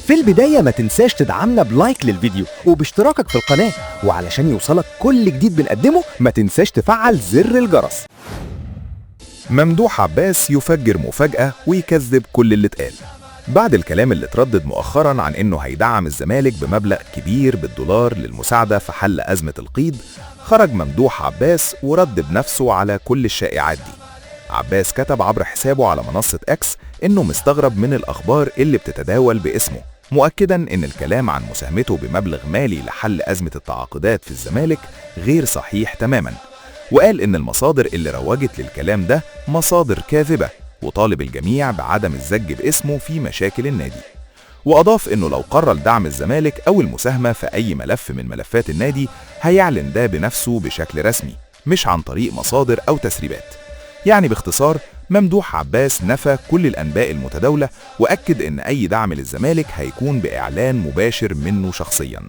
في البداية ما تنساش تدعمنا ب like للفيديو وباشتراكك في القناة، وعلشان يوصلك كل جديد بنقدمه ما تنساش تفعل زر الجرس. ممدوح عباس يفجر مفاجأة ويكذب كل اللي اتقال. بعد الكلام اللي اتردد مؤخرا عن انه هيدعم الزمالك بمبلغ كبير بالدولار للمساعدة في حل أزمة القيد، خرج ممدوح عباس ورد بنفسه على كل الشائعات دي. عباس كتب عبر حسابه على منصة اكس انه مستغرب من الأخبار اللي بتتداول باسمه، مؤكدا ان الكلام عن مساهمته بمبلغ مالي لحل أزمة التعاقدات في الزمالك غير صحيح تماما، وقال إن المصادر اللي روجت للكلام ده مصادر كاذبة، وطالب الجميع بعدم الزج باسمه في مشاكل النادي. وأضاف إنه لو قرر دعم الزمالك أو المساهمة في أي ملف من ملفات النادي هيعلن ده بنفسه بشكل رسمي، مش عن طريق مصادر أو تسريبات. يعني باختصار، ممدوح عباس نفى كل الأنباء المتداولة، وأكد إن أي دعم للزمالك هيكون بإعلان مباشر منه شخصياً.